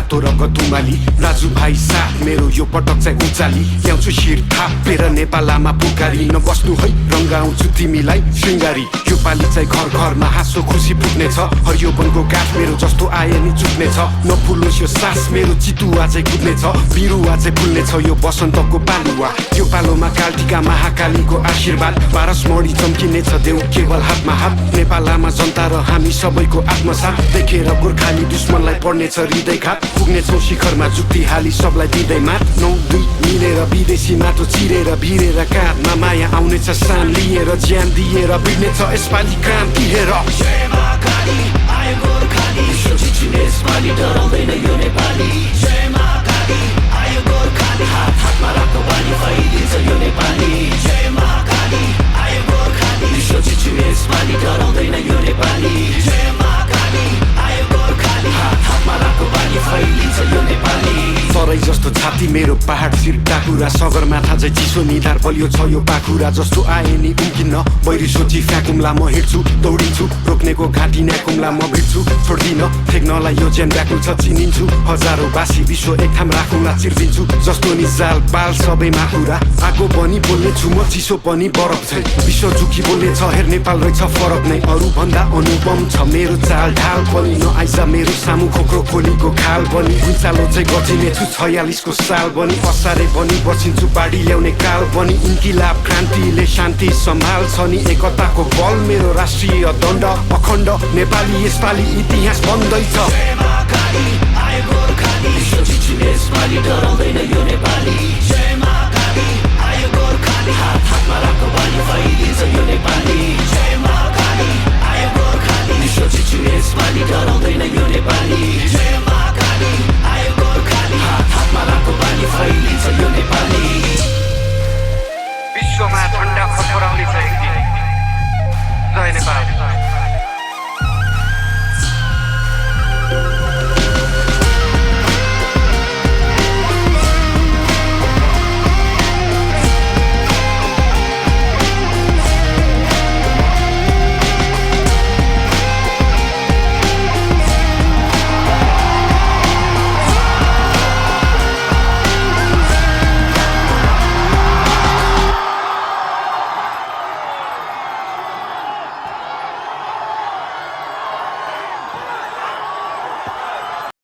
रातो र गतुमाली राजु भाइ साथ मेरो यो पटक चाहिँ उचाली ल्याउँछु शिर थापेर नेपालमा पुकारी नबस्नु है रङ्गाउँछु तिमीलाई श्रृङ्गारी यो पाली चाहिँ घर घरमा हाँसो खुसी पुग्नेछ हरियो वनको गाठ मेरो जस्तो आए नि चुक्नेछ नफुलोस् यो सास मेरो चितुवा चाहिँ कुद्नेछ बिरुवा चाहिँ फुल्नेछ यो बसन्तको पालुवा यो पालोमा कालटिका महाकालीको आशीर्वाद पारसमणि चम्किनेछ देऊ केवल हातमा हात नेपालमा जनता र हामी सबैको आत्मसाथ देखेर गोर्खाली दुश्मनलाई पर्नेछ हृदयघात पुग्नेछौँ शिखरमा जुक्ति हाली सबलाई दिँदै मात 9-2 मिलेर विदेशी माटो चिरेर भिरेर काँधमा माया आउनेछ सान लिएर ज्यान दिएर बिड्नेछ यसपालि क्रान्ति हेर जय महाकाली आयो गोर्खाली विश्व जित्ने यसपालि डराउँदैन यो नेपाली जय महाकाली आयो गोर्खाली हात हातमा राख्दो बानी फैलिन्छ यो नेपाली जय महाकाली आयो गोर्खाली विश्व जित्ने यसपालि डराउँदैन यो नेपाली जय महाकाली आयो गोर्खाली हात हातमा राख्दो बानी फैलिन्छ यो नेपाली तराई जस्तो छाती मेरो पहाड शिर टाकुरा सगरमाथा चाहिँ चिसो निधार बलियो छ यो पाखुरा जस्तो आए नि उम्किन्न बैरी सोची फ्याकुम्ला म हिँड्छु दौडिन्छु रोक्नेको घाँटी न्याकुम्ला म भिड्छु छोड्दिन ठेक्नलाई यो ज्यान व्याकुल छ चिनिन्छु हजारौँ बासी विश्व एक ठाम राखुला चिर्दिन्छु जस्तो नि जाल बाल सबैमा कुरा आगो पनि बोल्ने छु म चिसो पनि बरफ छै विश्व झुकी बोल्ने छ हेर नेपाल रहेछ फरक नै अरू भन्दा अनुपम छ मेरो चाल ढाल पनि नआइज मेरो सामु खोक्रो खोलीको खाल पनि भुइँचालो चाहिँ गचिने छु 46 को साल बनी असारे बनी बचिन्छु बाढी ल्याउने काल बनी इन्किलाब क्रान्तिले शान्ति सम्हाल्छ नि एकताको बल मेरो राष्ट्रिय दण्ड अखण्ड नेपाली यसपालि इतिहास बन्दैछ जय महाकाली आयो गोर्खाली विश्व जित्ने यसपालि डराउँदैन यो नेपाली जय महाकाली आयो गोर्खाली हात हातमा राख्दो बानी फैलिन्छ यो नेपाली जय महाकाली आयो गोर्खाली विश्व जित्ने यसपालि डराउँदैन